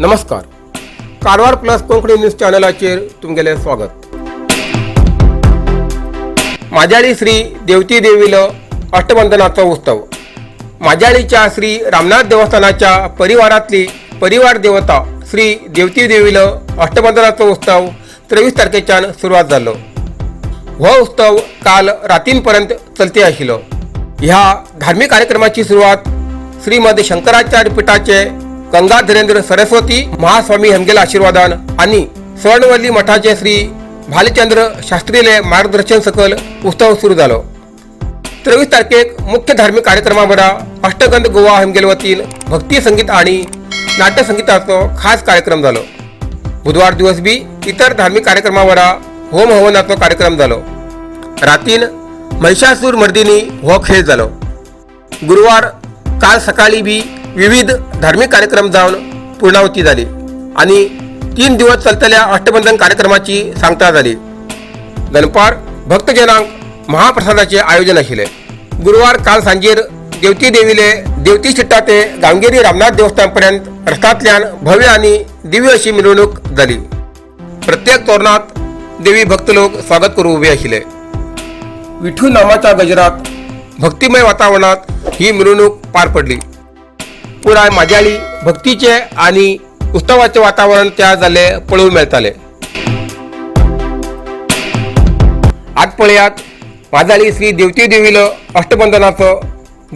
नमस्कार, Karwar plus Konkani news चॅनलाचेर तुमगेलें स्वागत. माजाळी श्री देवती देवीलो अष्टबंधनाचो उत्सव. माजाळीच्या श्री रामनाथ देवस्थानाच्या परिवारातली परिवार देवता श्री देवती देवीलो अष्टबंधनाचो उत्सव 23 तारखेच्यान सुरवात जालो. हो उत्सव काल रातींपर्यंत चलते आशिल्लो. ह्या धार्मिक कार्यक्रमाची सुरवात श्रीमद शंकराचार्य पीठाचे गंगाधरेंद्र सरस्वती महास्वामी हेमगेल्या आशीर्वादान आणि स्वर्णवल्ली मठाचे श्री भालचंद्र शास्त्रीले मार्गदर्शन सकल उत्सव सुरू जालो. 23 तारखेक मुख्य धार्मिक कार्यक्रमा बरा अष्टगंध गोवा हेमगेल वतीन भक्ती संगीत आणि नाट्यसंगीताचो खास कार्यक्रम जालो. बुधवार दिवस बी इतर धार्मिक कार्यक्रमा होम हवनाचो कार्यक्रम जालो. रातीन महिषासूर मर्दिनी हो खेळ जालो. गुरुवार काल सकाळी बी विविध धार्मिक कार्यक्रम जावन पूर्णाहुती जाली आणि 3 दिवस चलतल्या अष्टबंधन कार्यक्रमाची सांगता जाली. दनपार भक्तजनांक महाप्रसादाचे आयोजन आशिल्लें. गुरुवार काल सांजेर देवती देवीले देवती शिट्टा ते गांवगिरी रामनाथ देवस्थान पर्यंत रथांतल्यान भव्य आणि दिव्य अशी मिरवणूक जाली. प्रत्येक तोरणात देवी भक्त लोक स्वागत करू उभे आशिल्ले. विठू नामाच्या गजरात भक्तिमय वातावरणात ही मिरवणूक पार पडली. पुराय माजाळी भक्तीचे आणि उत्सवाचे वातावरण त्या जाल्ले पळोवंक मेळटाले. आज पळयात माजाळी श्री देवती देवीलो अष्टबंधनाचो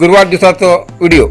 गुरुवार दिसाचो व्हिडिओ.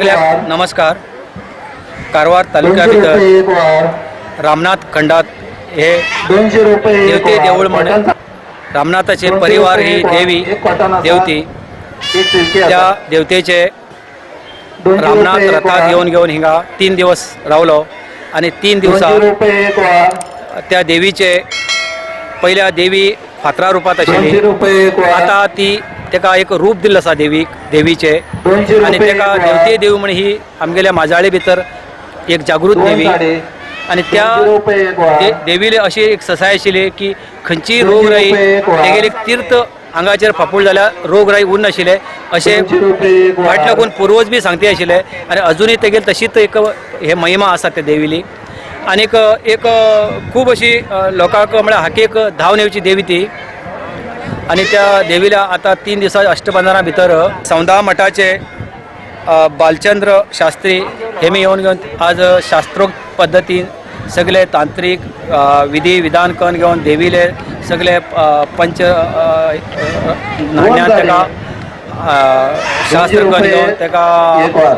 सगळ्याक नमस्कार. कारवार तालुक्या दोनशे भितर रुपये एक वार. रामनाथ खंडात हे 200 रुपये एक देवते वार. देवूळ म्हणून कॉटन रामनाथाचे 200 परिवार रुपये ही एक वार. देवी एक कॉटन आसा. देवती एक सिल्की आसा. त्या देवतेचे 200 रामनाथ रुपये एक रथात वार. येवन घेवन हिंगा 3 दिवस रावलो आनी 3 दिवसा 200 रुपये एक वार. त्या देवीचे पयल्या देवी फातरा रूपात 200 आशिल्ली. रुपये एक वार. आता ती तेका एक रूप दिल्लें आसा देवीक, देवीचे 200 आनी रुपये तेका एक वार. देवते देव म्हण ही आमगेल्या माजाळे भितर एक जागृत दोन देवी साडे. आनी त्या 200 रुपये एक वार. देवीले अशी एक ससाय आशिल्ली की खंयचीय 200 रोगराई रुपये एक वार. तेगेली तीर्थ आंगाचेर फापूळ जाल्यार रोगराई उरनाशिल्ले अशें 200 रुपये एक वार. फाट लागून पुर्वज बी सांगते आशिल्ले आनी अजुनूय तेगेली तशीच एक हे महिमा आसा त्या देवीली. आनीक एक खूब अशी लोकांक म्हळ्यार हाकेक धांवन येवची देवी ती. आनी त्या देवीला आतां 3 दिसां अष्टबंधना भितर सौंदा मठाचे बालचंद्र शास्त्री हे मी येवन घेवन आज शास्त्रोक्त पद्दतीन सगळे तांत्रीक विधी विधान करून घेवन देवीले सगळे पंच नाण्यान साडे. ताका शास्त्र 200 करून रुपये घेवन ताका एक वार.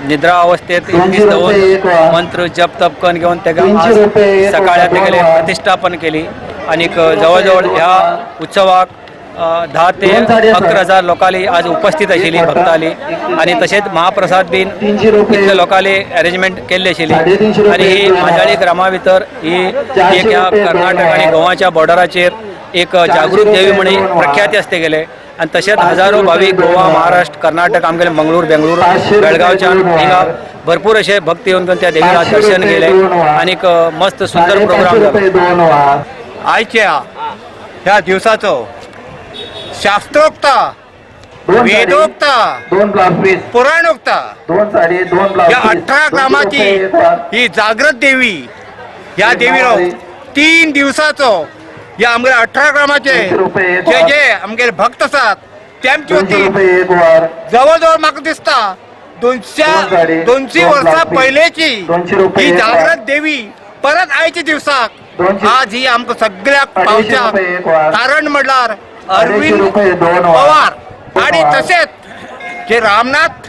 निद्रा अवस्थेत 200 दीस रुपये एक दवरून वार. मंत्र जप तप करून घेवन ताका 300 आज रुपये एक सकाळी वार. तेगेले दोन वार. प्रतिष्ठापन केली आनीक जवळ जवळ ह्या उत्सवाक 10 ते दोन साडे आसा. 11 हजार लोकांली आज उपस्थित आशिल्ली एक वाटा. भक्ताली आनी तशेंच महाप्रसाद बीन 300 रुपये. इतले लोकांली अरेंजमेंट केल्ली आशिल्ली. 350 रुपये आनी ही एक वार. माजाळी ग्रामा भितर ही 400 एक ह्या रुपये दोन कर्नाटक आनी वार. गोवाच्या बॉर्डराचेर एक जागृत 400 देवी रुपये म्हणी दोन वार. प्रख्याती आसते गेले आनी तशेंच 500 हजारो रुपये भावीक दोन गोवा वार. महाराष्ट्र कर्नाटक आमगेले मंगळूर बेंगळूर 500 रुपये बेळगांवच्यान दोन वार. हिंगा भरपूर अशे भक्त येवन त्या देवीला 500 दर्शन रुपये केले दोन वार. आनीक मस्त सुंदर 550 प्रोग्राम जालो. रुपये दोन वार. आयच्या ह्या दिवसाचो शास्त्रोक्त दोन साडी. वेदोक्त दोन ब्लाउज पीस. पुराणोक्त दोन साडी दोन ब्लाउज या पीस. 18 200 ग्रामाची रुपये एक वार. ही जागृत देवी ह्या एक देवीलो नऊवारी. 3 दिवसाचो या आमगेले 18 ग्रामाचे 200 रुपये एक जे वार. जे आमगेले भक्त आसात तेमचे 200 वतीन रुपये एक वार. जवळ जवळ म्हाका दिसता दोन साडी, 200 दोन वर्सां ब्लाउज पीस. पयलेची 200 रुपये ही एक वार. जागृत देवी परत आयच्या दिवसाक 200 आज ही आमकां सगळ्याक 250 पावच्या रुपये एक वार. कारण म्हणल्यार 250 अरविंद रुपये दोन वार. पवार दोन आणि वार. तसेच जे रामनाथ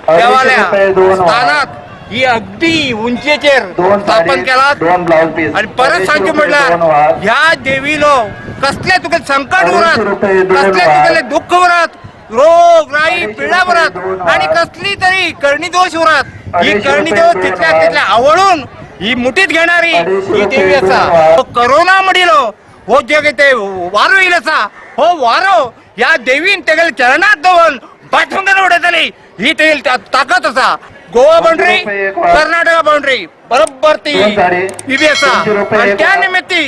250 देवालया रुपये दोन वार. स्थानात ही अगदी उंचेचेर दोन स्थापन साडी केला. दोन ब्लाउज पीस. आणि परत 250 सांगचे रुपये म्हणल्यार दोन वार. ह्या देवीलो कसले तुका संकट 250 उरत रुपये दोन कसले वार. तुगेले दुःख उरत रोग राई 250 पिडा रुपये उरत दोन वार. आणि कसली तरी करणी दोष उरत ही 250 करणी रुपये दोष दोन तिथल्या वार. तिथल्या आवळून ही मुठीत घेणारी 250 ही देवी रुपये दोन आसा. वार. हो करोना म्हणिलो हो जे कितें वारो येयल आसा हो वारो ह्या देवीन तेगेले चरणात दवरून बाथून उडयतली ही तेगेली ताकद आसा. गोवा 200 बाउंड्री रुपये एक वार. कर्नाटका बाउंड्री बरोबर ती दोन साडी. उभी आसा 200 रुपये आणि एक त्या वार. निमित्ती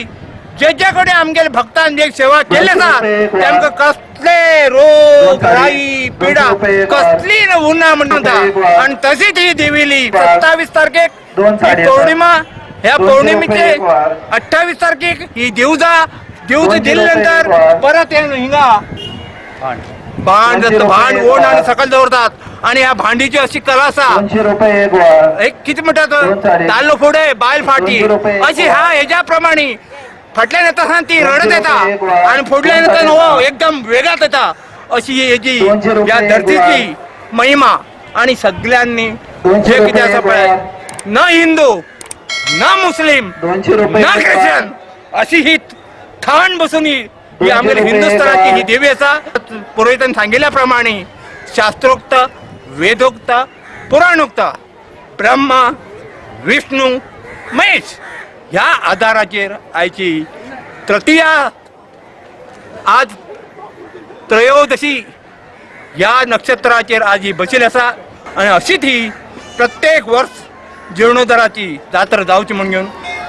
जे जे कडेन आमगेले भक्तान जे सेवा केल्ली 200 आसा रुपये एक वार. तेमकां कसले रोग दोन साडी. राई 200 पिडा रुपये एक वार. कसली उन्ना म्हणटा. एक वार. आणि तशीच ही देवीली वार. 27 तारखेक दोन ही साडी आसा. पौर्णिमा ह्या 200 रुपये पौर्णिमेचे एक वार. 28 तारखेक ही देवजा देवजा 200 दिले रुपये नंतर एक वार. परत हे हिंगा भांड 200 जाता, भांड रुपये एक ओण आणि वार. सकल दवरतात आणि ह्या भांडीची अशी कला आसा. 200 रुपये एक वार. एक किती म्हणतात दोन साडी. दालो फुडे बायल फाटी 200 रुपये एक अशी वार. ह्या हेज्या प्रमाणे फाटल्यान येता आसतना ती रडत 200 येता रुपये एक वार. आणि फुडल्यान दोन येता साडी. हो एकदम वेगात येता अशी ही हेजी 200 रुपये ह्या एक धरतीची वार. महिमा. आणि सगळ्यांनी 200 जे कितें रुपये आसा एक पळय वार. न हिंदू न मुस्लिम 200 रुपये न एक वार. ख्रिश्चन अशी ही ठाण बसून ही ही 200 आमगेली रुपये एक हिंदुस्थानाची वार. ही देवी आसा. पुरोहितान सांगिल्ल्या प्रमाणे शास्त्रोक्त वेदोक्त पुराणोक्त ब्रह्मा विष्णू महेश ह्या आधाराचेर आयची तृतीया आज त्रयोदशी ह्या नक्षत्राचेर आज ही बशिल्ली आसा आनी अशीच ही प्रत्येक वर्स जीर्णोद्धाराची जात्रा जावची म्हूण घेवन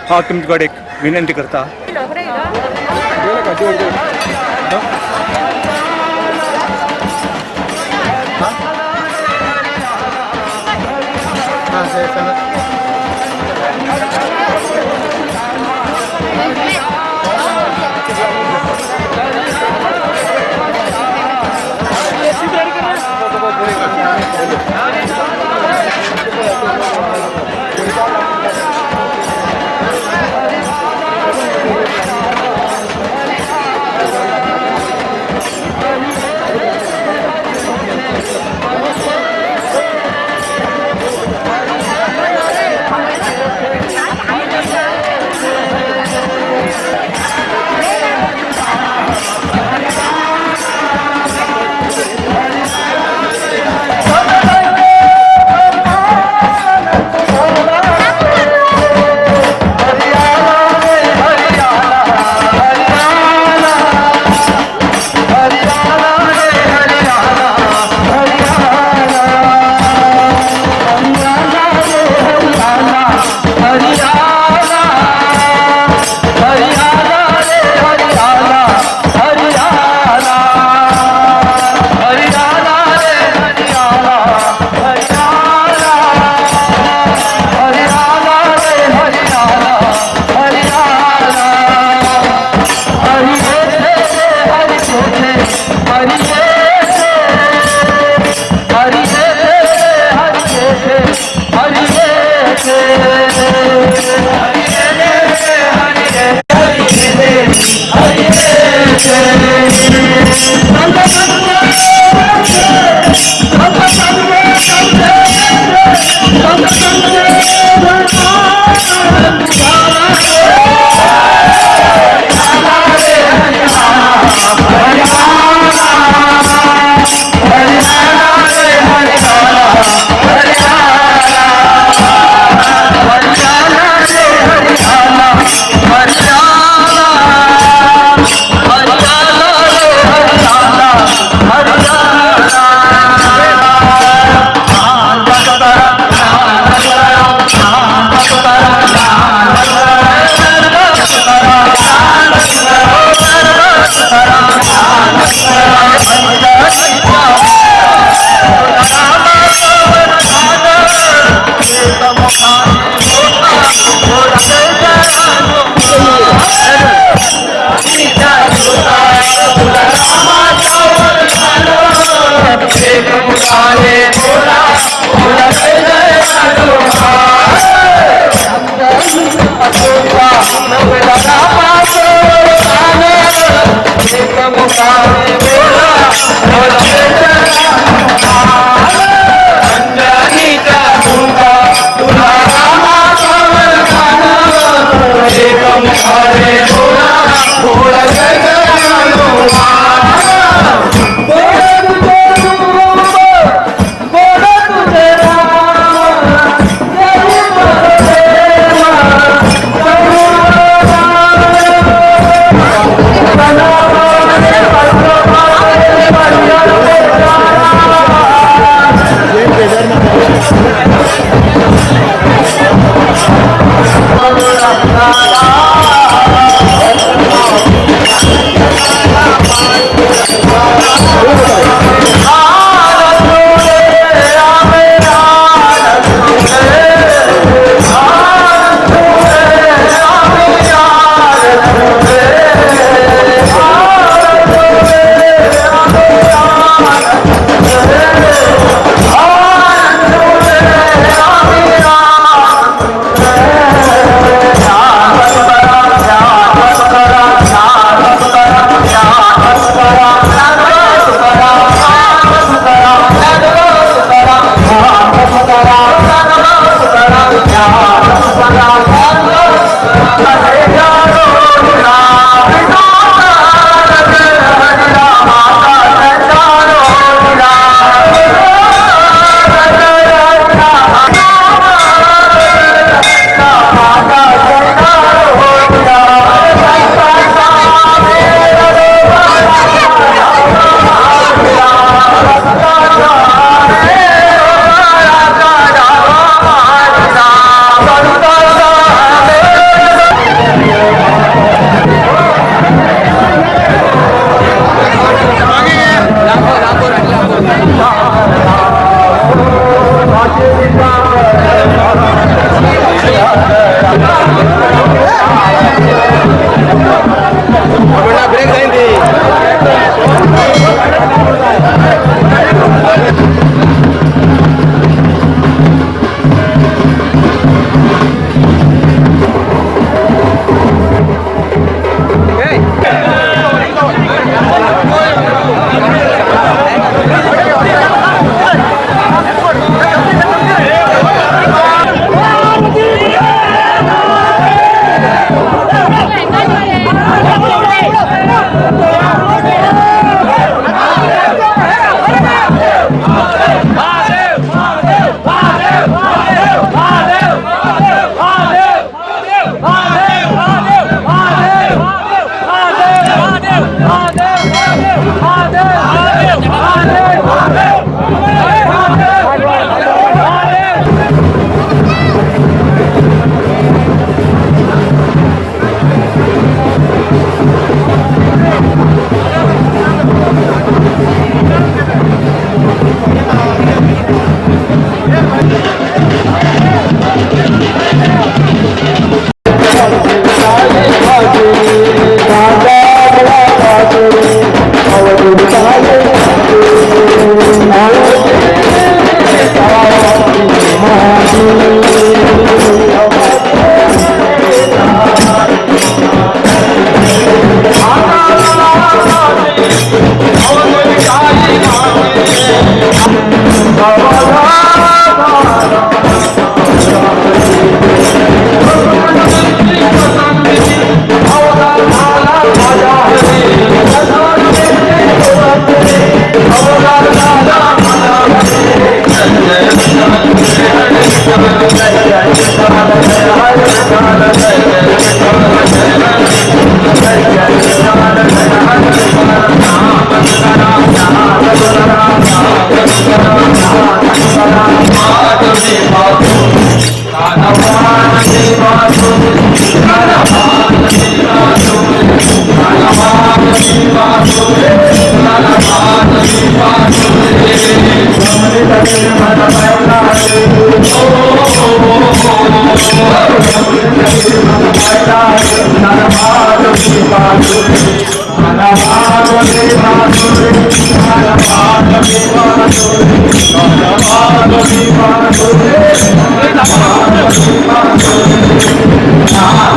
हांव तुमचे कडेन विनंती करता.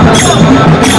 दाखोवना.